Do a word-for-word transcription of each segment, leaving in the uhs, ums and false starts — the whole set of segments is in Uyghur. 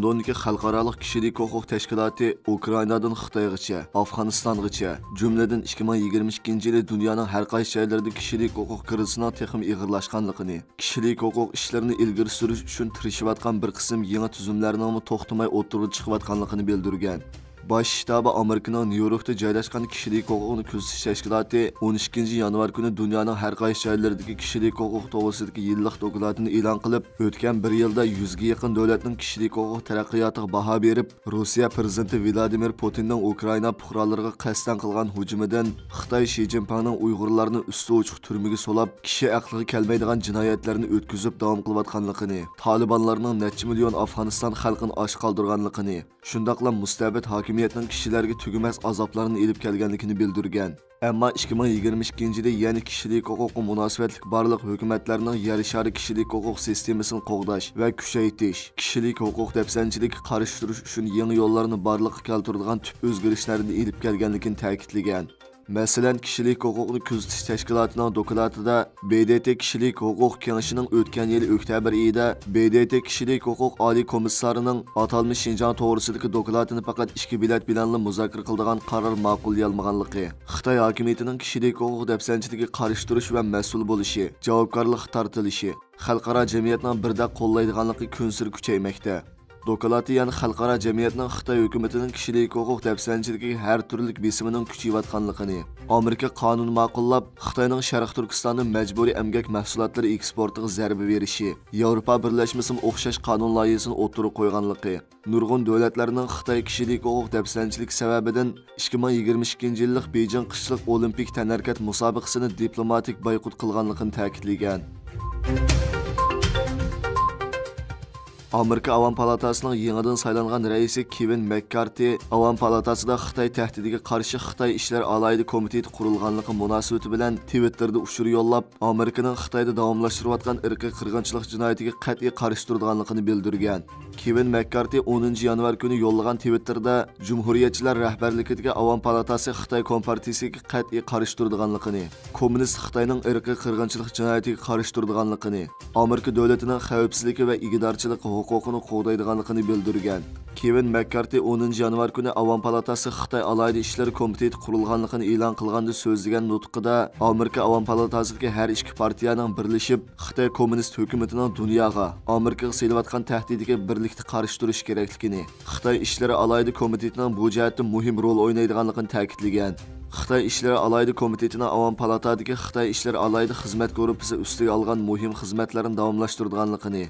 لوندوندىكى خەلقئارالىق كىشىلىك ھوقۇق تەشكىلاتى ئۇكرائىنادىن خىتايغىچە، ئافغانىستانغىچە، جۈملىدىن ئىككى مىڭ يىگىرمە ئىككىنچى يىلى دۇنيانىڭ ھەر قايسى جايلىرىدا كىشىلىك ھوقۇق كىرىزىسىنىڭ تېخىمۇ ئېغىرلاشقانلىقىنى، كىشىلىك ھوقۇق ئىشلىرىنى ئىلگىرى سۈرۈش ئۈچۈن تىرىشىۋاتقان بىر قىسىم يېڭى تۈزۈملەرنىڭمۇ توختىماي ئوتتۇرىغا چىقىۋاتقانلىقىنى بىلدۈرگەن. باش شتابى ئامېرىكىنىڭ نيۇ يوركتا جايلاشقان كىشىلىك ھوقۇقنى كۆزىتىش تەشكىلاتى ئون ئىككىنچى يانۋار كۈنى دۇنيانىڭ ھەر قايسى جايلىرىدىكى كىشىلىك ھوقۇق توغرىسىدىكى يىللىق دوكلاتىنى ئېلان قىلىپ، ئۆتكەن بىر يىلدا يۈزگە يېقىن دۆلەتنىڭ كىشىلىك ھوقۇق تەرەققىياتىغا باھا بېرىپ، روسىيە پىرېزىدېنتى ۋلادىمىر پۇتىندىن ئۇكرائىنا پۇقرالىرىغا قەستەن قىلغان ھۇجۇمىدىن، خىتاي شى جىنپىڭنىڭ ئۇيغۇرلارنى ئۈستى ئوچۇق تۈرمىگە سولاپ، كىشى ئەقلىگە كەلمەيدىغان جىنايەتلەرنى ئۆتكۈزۈپ داۋام قىلىۋاتقانلىقىنى، تالىبانلارنىڭ نەچچە مىليون ئافغانىستان خەلقىنى ئاچ قالدۇرغانلىقىنى، شۇنداقلا مۇستەبىت ھاكىمىيەتنىڭ كىشىلەرگە تۈگىمەس ئازابلارنى ئېلىپ كەلگەنلىكىنى بىلدۈرگەن. ئەمما ئىككى مىڭ يىگىرمە ئىككىنچى يىلى يەنە كىشىلىك ھوقۇققا مۇناسىۋەتلىك بارلىق ھۆكۈمەتلەرنىڭ يەر شارى كىشىلىك ھوقۇق سىستېمىسىنى قوغداش ۋە كۈچەيتىش، كىشىلىك ھوقۇق دەپسەندىچىلىكىگە قارشى تۇرۇش ئۈچۈن يېڭى يوللارنى بارلىققا كەلتۈرىدىغان تۈپ ئۆزگىرىشلەرنى ئېلىپ كەلگەنلىكىنى تەكىتلىگەن. مەسىلەن، كىشىلىك ھوقۇقنى كۆزىتىش تەشكىلاتىنىڭ دوكلاتىدا، ب د ت كىشىلىك ھوقۇق كېڭىشىنىڭ ئۆتكەن يىلى ئۆكتەبىر ئېيىدا ب د ت كىشىلىك ھوقۇق ئالىي كومىسسارىنىڭ ئاتالمىش شىنجاڭ توغرىسىدىكى دوكلاتىنى پەقەت ئىككى بېلەت بىلەنلا مۇزاكىرە قىلىدىغان قارار ماقۇللىيالمىغانلىقى، خىتاي ھاكىمىيىتىنىڭ كىشىلىك ھوقۇق دەپسەندىچىلىكىگە قارشى تۇرۇش ۋە مەسئۇل بولۇشى، جاۋابكارلىققا تارتىلىشى، خەلقئارا جەمئىيەتنىڭ بىردەك قوللايدىغانلىقى كۈنسېرى كۈچەيمەكتە. دوكلاتى يەنە خەلقئارا جەمئىيەتنىڭ خىتاي ھۆكۈمىتىنىڭ كىشىلىك ھوقۇق دەپسەندىچىلىكىگە ھەر تۈرلۈك بېسىمىنىڭ كۈچىيىۋاتقانلىقىنى، ئامېرىكا قانۇن ماقۇللاپ، خىتاينىڭ شەرقىي تۈركىستاندا مەجبۇرىي ئەمگەك مەھسۇلاتلىرى ئېكسپورتىغا زەربە بېرىشى، ياۋروپا بىرلەشمىسىمۇ ئوخشاش قانۇن لايىھىسىنى ئوتتۇرىغا قويغانلىقى، نۇرغۇن دۆلەتلەرنىڭ خىتاي كىشىلىك ھوقۇق دەپسەندىچىلىكى سەۋەبىدىن ئىككى مىڭ يىگىرمە ئىككىنچى يىللىق بېيجىڭ قىشلىق ئولىمپىك تەنھەرىكەت مۇسابىقىسىنى دىپلوماتىك بايقۇت قىلغانلىقىنى تەكىتلىگەن. ئامېرىكا ئاۋام پالاتاسىنىڭ يېڭىدىن سايلانغان رەئىسى كېۋىن مەككارتى ئاۋام پالاتاسىدا خىتاي تەھدىتىگە قارشى خىتاي ئىشلار ئالاھىدە كومىتېتى قۇرۇلغانلىقى مۇناسىۋىتى بىلەن تىۋىتتېردا ئۇچۇر يوللاپ، ئامېرىكىنىڭ خىتايدا داۋاملاشتۇرۇۋاتقان ئىرقىي قىرغىنچىلىق جىنايىتىگە قەتئىي قارشى تۇرىدىغانلىقىنى بىلدۈرگەن. كېۋىن مەككارتى ئونىنچى يانۋار كۈنى يوللىغان تىۋىتتېردا، جۇمھۇرىيەتچىلەر رەھبەرلىكىدىكى ئاۋام پالاتاسى خىتاي كومپارتىيىسىگە قەتئىي قارشى تۇرىدىغانلىقىنى، كوممۇنىست خىتاينىڭ ئىرقىي قىرغىنچىلىق جىنايىتىگە قارشى تۇرىدىغانلىقىنى، ئامېرىكا دۆلىتىنىڭ خەۋپسىزلىكى ۋە ئىگىدارچىلىقى ھوقۇقىنى قوغدايدىغانلىقىنى بىلدۈرگەن. كېۋىن مەككارتى ئونىنچى يانۋار كۈنى ئاۋام پالاتاسى خىتاي ئالاھىدە ئىشلىرى كومىتېتى قۇرۇلغانلىقىنى ئېلان قىلغاندا سۆزلىگەن نۇتقىدا، ئامېرىكا ئاۋام پالاتاسىدىكى ھەر ئىككى پارتىيەنىڭ بىرلىشىپ، خىتاي كوممۇنىست ھۆكۈمىتىنىڭ دۇنياغا، ئامېرىكىغا سېلىۋاتقان تەھدىتىگە بىرلىكتە قارشى تۇرۇش كېرەكلىكىنى، خىتاي ئىشلىرى ئالاھىدە كومىتېتىنىڭ بۇ جەھەتتە مۇھىم رول ئوينايدىغانلىقىنى تەكىتلىگەن. خىتاي ئىشلىرى ئالاھىدە كومىتېتىنىڭ ئاۋام پالاتادىكى خىتاي ئىشلىرى ئالاھىدە خىزمەت گۇرۇپپىسى ئۈستىگە ئالغان مۇھىم خىزمەتلەرنى داۋاملاشتۇرىدىغانلىقىنى،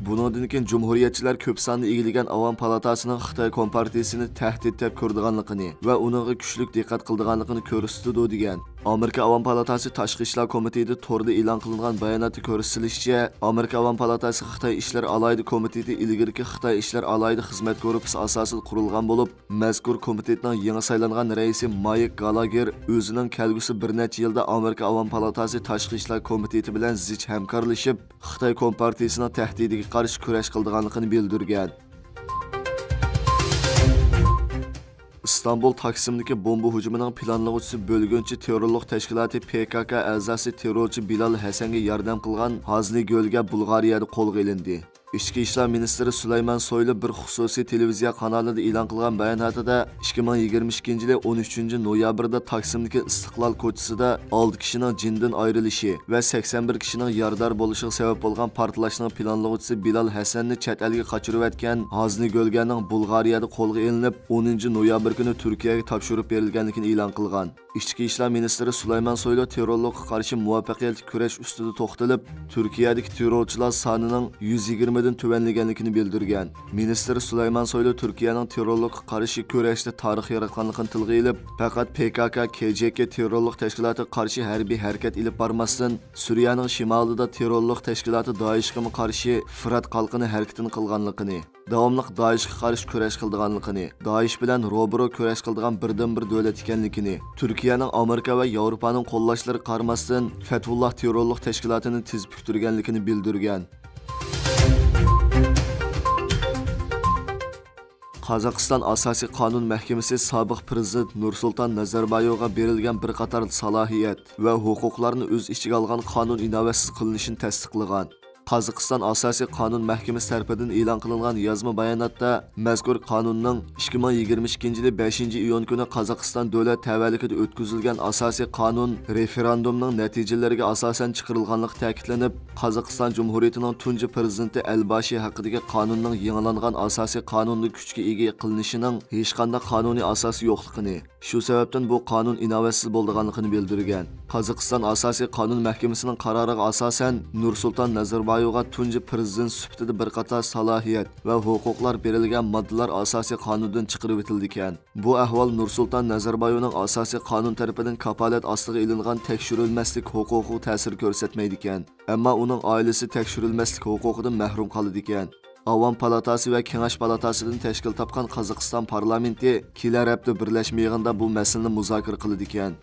بۇنىڭدىن كېيىن جۇمھۇرىيەتچىلەر كۆپ ساننى ئىگىلىگەن ئاۋام پالاتاسىنىڭ خىتاي كومپارتىيىسىنى تەھدىت دەپ كۆرىدىغانلىقىنى ۋە ئۇنىڭغا كۈچلۈك دىققەت قىلىدىغانلىقىنى كۆرسىتىدۇ، دېگەن. ئامېرىكا ئاۋام پالاتاسى تاشقى ئىشلار كومىتېتى توردا ئېلان قىلىنغان باياناتتا كۆرسىتىلىشىچە، ئامېرىكا ئاۋام پالاتاسى خىتاي ئىشلىرى ئالاھىدە كومىتېتى ئىلگىرىكى خىتاي ئىشلىرى ئالاھىدە خىزمەت گۇرۇپپىسى ئاساسىدا قۇرۇلغان بولۇپ، مەزكۇر كومىتېتنىڭ يېڭى سايلانغان رەئىسى مايك گالاگېر ئۆزىنىڭ كەلگۈسى بىر نەچچە يىلدا ئامېرىكا ئاۋام پالاتاسى تاشقى ئىشلار كومىتېتى بىلەن زىچ ھەمكارلىشىپ، خىتاي كومپارتىيىسىنىڭ تەھدىتىگە قارشى كۈرەش قىلىدىغانلىقىنى بىلدۈرگەن. ئىستانبۇل تاكسىمدىكى بومبا ھۇجۇمىنىڭ پىلانلىغۇچىسى بۆلگۈنچى تېررورلۇق تەشكىلاتى پ ك ك ئەزاسى تېررورچى بىلال ھەسەنگە ياردەم قىلغان ھازنى گۆلگە بۇلغارىيەدە قولغا ئېلىندى. ئىچكى ئىشلار مىنىستىرى سۇلايمان سويلۇ بىر خۇسۇسىي تېلېۋىزىيە قانالىدا ئېلان قىلغان باياناتىدا، ئىككى مىڭ يىگىرمە ئىككىنچى يىلى ئون ئۈچىنچى نويابىردا تاكسىمدىكى ئىستىقلال كوچىسىدا ئالتە كىشىنىڭ جېنىدىن ئايرىلىشى ۋە سەكسەن بىر كىشىنىڭ يارىدار بولۇشىغا سەۋەب بولغان پارتلاشنىڭ پىلانلىغۇچىسى بىلال ھەسەننى چەت ئەلگە قاچۇرۇۋەتكەن ھازنى گۆلگەنىڭ بۇلغارىيەدە قولغا ئېلىنىپ، ئونىنچى نويابىر كۈنى تۈركىيەگە تاپشۇرۇپ بېرىلگەنلىكىنى ئېلان قىلغان. ئىچكى ئىشلار مىنىستىرى سۇلايمان سويلۇ تېررورلۇققا قارشى مۇۋەپپەقىيەتلىك كۈرەش ئۈستىدە توختىلىپ، تۈركىيەدىكى تېررورچىلار سانىنىڭ يۈز يىگىرمىدىن تۆۋەنلىگەنلىكىنى بىلدۈرگەن. مىنىستىر سۇلايمان سويلۇ تۈركىيەنىڭ تېررورلۇققا قارشى كۈرەشتە تارىخ ياراتقانلىقىنى تىلغا ئېلىپ، پەقەت پ ك ك، ك ج ك تېررورلۇق تەشكىلاتىغا قارشى ھەربىي ھەرىكەت ئېلىپ بارماستىن، سۈرىيەنىڭ شىمالىدا تېررورلۇق تەشكىلاتى دائىشقىمۇ قارشى فۇرات قالقىنى ھەرىكىتىنى قىلغانلىقىنى، داۋاملىق دائىشقا قارشى كۈرەش قىلىدىغانلىقىنى، دائىش بىلەن روبىرو كۈرەش قىلىدىغان بىردىنبىر دۆلەت ئىكەنلىكىنى، تۈركىيەنىڭ ئامېرىكا ۋە ياۋروپانىڭ قوللاشلىرىغا قارىماستىن، فەتھۇللاھ تېررورلۇق تەشكىلاتىنى تېز پۈكتۈرگەنلىكىنى بىلدۈرگەن. قازاقىستان ئاساسىي قانۇن مەھكىمىسى سابىق پىرېزىدېنت نۇرسۇلتان نەزەربايېۋغا بېرىلگەن بىر قاتار سالاھىيەت ۋە ھوقۇقلارنى ئۆز ئىچىگە ئالغان قانۇن ئىناۋەتسىز قىلىنىشىنى تەستىقلىغان. قازاقىستان ئاساسىي قانۇن مەھكىمىسى تەرىپىدىن ئېلان قىلىنغان يازما باياناتتا مەزكۇر قانۇننىڭ ئىككى مىڭ يىگىرمە ئىككىنچى يىلى بەشىنچى ئىيۇن كۈنى قازاقىستان دۆلەت تەۋەلىكىدە ئۆتكۈزۈلگەن ئاساسىي قانۇن رېفېراندۇمنىڭ نەتىجىلىرىگە ئاساسەن چىقىرىلغانلىقى تەكىتلىنىپ، قازاقىستان جۇمھۇرىيىتىنىڭ تۇنجى پىرېزىدېنتى ئەلباشى ھەققىدىكى قانۇننىڭ يېڭىلانغان ئاساسىي قانۇندا كۈچكە ئىگە قىلىنىشىنىڭ ھېچقانداق قانۇنىي ئاساسى يوقلۇقىنى، شۇ سەۋەبتىن بۇ قانۇن ئىناۋەتسىز بولىدىغانلىقىنى بىلدۈرگەن. قازاقىستان ئاساسىي قانۇن مەھكىمىسىنىڭ قارارىغا ئاساسەن، نۇرسۇلتان نەزەربايېۋغا تۇنجى پىرېزىدېنت سۈپىتىدە بىر قاتار سالاھىيەت ۋە ھوقۇقلار بېرىلگەن ماددىلار ئاساسىي قانۇندىن چىقىرىۋېتىلىدىكەن. بۇ ئەھۋال نۇرسۇلتان نەزەربايېۋنىڭ ئاساسىي قانۇن تەرىپىدىن كاپالەت ئاستىغا ئېلىنغان تەكشۈرۈلمەسلىك ھوقۇقىغا تەسىر كۆرسەتمەيدىكەن. ئەمما ئۇنىڭ ئائىلىسى تەكشۈرۈلمەسلىك ھوقۇقىدىن مەھرۇم قالىدىكەن. ئاۋام پالاتاسى ۋە كېڭەش پالاتاسىدىن تەشكىل تاپقان قازاقىستان پارلامېنتى كېلەر ھەپتە بىرلەشمە يىغىندا بۇ مەسىلىنى مۇزاكىرە قىلىدىكەن.